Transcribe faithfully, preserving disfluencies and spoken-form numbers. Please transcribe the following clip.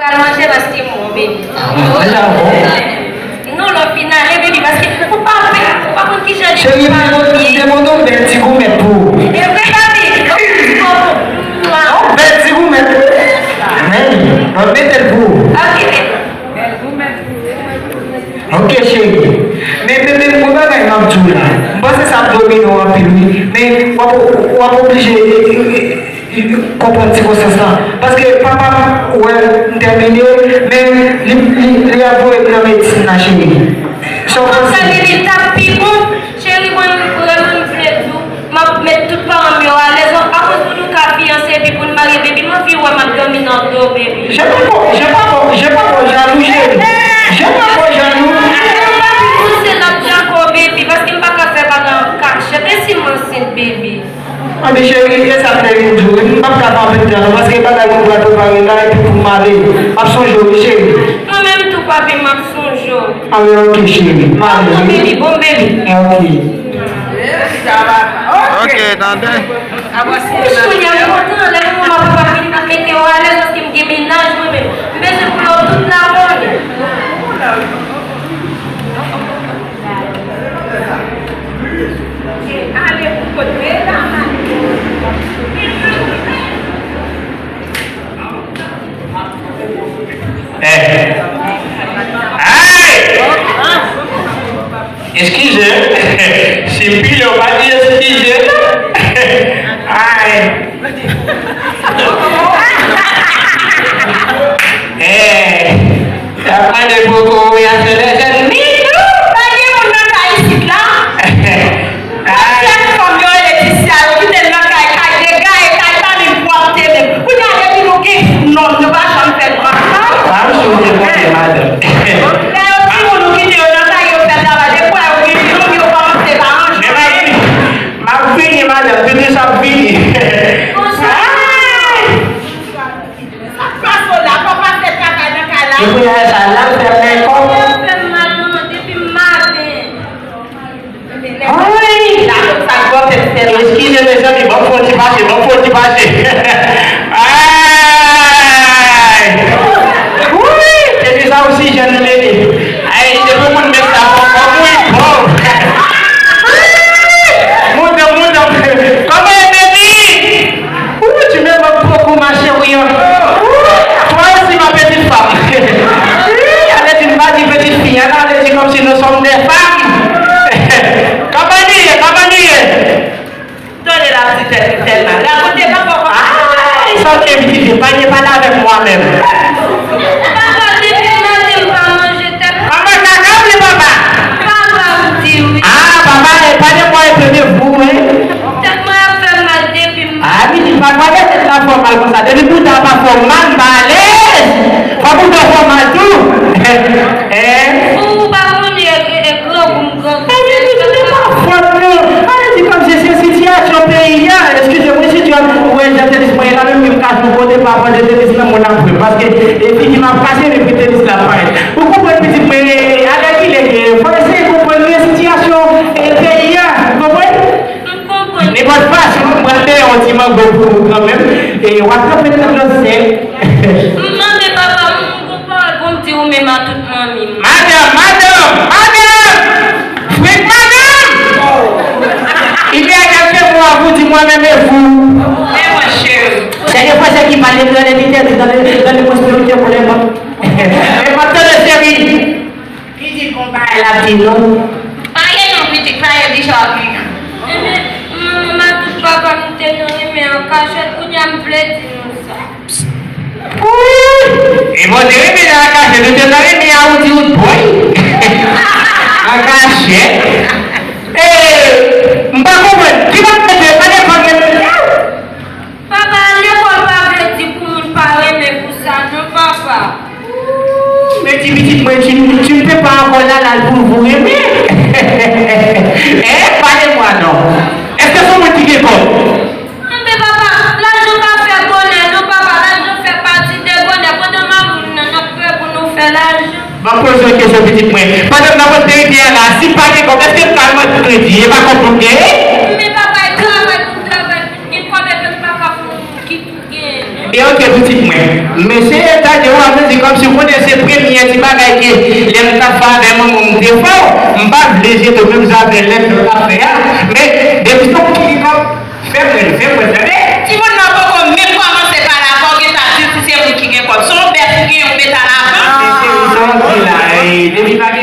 Al manje paske m bon, baby. Ah, manje a bon. Non, lè w fin ale, baby, paske ou pa, ou pa konn kijan li. Cheri, m te montre w bèl ti goumèt pou ou. E vre, baby. Yon bèl ti goumèt. Men, mwen mete l pou ou. Ok, baby. Ok, cheri. Men, men, men, yon bagay m ap di w la. M panse sa ap domine w anpil, wi. Men, w ap, w ap oblije, e, e, e, e, konprann sikonstans lan. Paske papa m wè m tèmine, men li, li, li ap voye m nan medsin la, cheri. Sa w panse? Sa li, li t ap pi bon. Cheri, mwen, mwen, mwen, m vle di w, m ap met tout paran m yo alèz. Akoz pou nou ka fiyanse epi pou n marye, baby, m anvi wè m ap dòmi nan do w, baby. Je pa ko, je pa ko, je pa ko jalou, cheri. Je pa ko jalou. Apre, papi, pouse l ap dakò, baby, paske m pa ka fè bagay an kachèt. E si m ansent, baby? Anben cheri, e sa m te vin di w wi, m p ap ka fè anpil tan non, paske bagay mwen pral prepare la epi pou m ale, m ap sonje w wi cheri. Mwen menm tou papi, m ap sonje w. Anben ok cheri, m ale wi. Bon baby, bon baby. Ok. Ok, tande. Kounye a m kontan, lè mwen papa vin mete w alèz paske m gen mennaj mwen menm. M bezwen pou lè w tout la konnen. Eh. Ay! Eskize. Si m pile w pa di eskize. Ay. Eh. Sa mande poko wi a se lè jèn. Mitou, pa gen moun nan kay isit la. Kòm sèl fanm yo rele Tisya, yo kite l nan kay, kay dega e kay pa menm pwòpte menm. Kounye a depi nou gen nonm, nou pa janm fè travay. Pa m sou te konte madanm. Lè yo timoun ou kite yo nan kay, yo fè travay, depi yo gen nonm, yo kòmanse pa ranje. Men madanm, m ap vini madanm, pitit sa ap vini. Konsa. Ay! Sa k pase w la? Papa fè travay nan kay la. Epi lè sa, l al fè mekòp. Fè m mal non, depi maten. Ay! Eskize mezanmi, ban m fè yon ti pase, ban m fè yon ti pase. Ay! Wi! Depi sa osi jèn li ye. Ay, depi moun met sa pòpòp, wi, pòp. Mouton, mouton. Kòman e beni? Ou di men mwen poko mache wi an. Ou, toi aussi ma petite femme. Wi, ale di m pa di petite fille, ale di comme si nous sommes des femmes. Kòman nou ye, kòman nou ye? Tande la ti tèt li tèlman. Rakonte papa kòman. Ay, sa w te vin di, pa gen pale avèk mwen menm. Papa, depi maten m pa manje tèt. Papa kaka oubyen papa? Papa m di wi. Ah, papa, e pa de mwen e premye vou, hein. Tèt mwen ap fè m mal depi m. Ah, pitit, pa gade tèt la fè w mal konsa. Depi bouda pa fè w mal, m pa alèz. Fò bouda w fè w mal tou. Hein? Ou pa konnen e, e, e grangou m grangou. Sa vle di nou te pa fòt nou. Sa vle di kòm se, se sitiyasyon peyi a. Eskize mwen, sitiyasyon, ou wè jan tenis mwen ye la, menm ke m ka jwe kote pa pran de tenis nan moun ap jwe. Paske e figi m ap kase, men pou tenis la parèt. Ou konprann pitit mwen, e, alèkile ke, fò eseye konprann men sitiyasyon, e, peyi a. Ou konprann? M konprann. Nenpòt fason, m pral peye yon ti mango pou ou kanmenm. E w ap kanpe nan dlo sèk. M mande papa m, m gon pawòl pou m di ou menm a tout manmi m. Madanm, madanm, madanm! Frenk madanm! Il y a quelques mois, vous dites moi-même et vous. Dènye fwa se ki pale krele li te di, tande, tande mwen se yon pwoblèm. E pa tande seri. Pitit gon bagay l ap di nou. Pa gen non pitit, pa gen di sa w ap di. Ebyen, manman m ak papa m te nan renmen an kachèt, kounye a m vle di nou sa. Wouy! E bon, te renmen nan an kachèt, ou te nan renmen a ou di ou t bòy. An kachèt. E, m pa konprann. Ki pa mete, pa depann de. Papa, lekòl pa vle di pou moun pa renmen pou sa non, papa. Ooh, men ti pitit mwen, tu, tu ne peux pas encore la, la, pour vous renmen. Eh, pale mwa non. Èske se yon moun ki gen kòb? Anben, papa, lajan pa fè bonè non, papa, lajan fè pati de bonè. Pandan m ak ou nan, n ap prè pou nou fè lajan. M ap poze yon kesyon, pitit mwen. Pandan m nan vant verite a la, si m pa gen kòb, èske m ka al mande kredi? E pa kòb pou m genyen? Men papa, e travay pou m travay pou m gen kòb, epi m pa ka fè yon moun ki tou genyen non. Ebyen, ok, pitit mwen. M eseye tande w, a vle di, Lè nou ap fè a, men depi se ou ki gen kòb, fè mwen, fè mwen, fè mwen. Timoun nan poko menm kòmanse pale avè w, ou gentan di l si se moun ki gen kòb. Se yon bèf ou gen, ou met al avan. Mesye, sa w ap di la, e, depi pa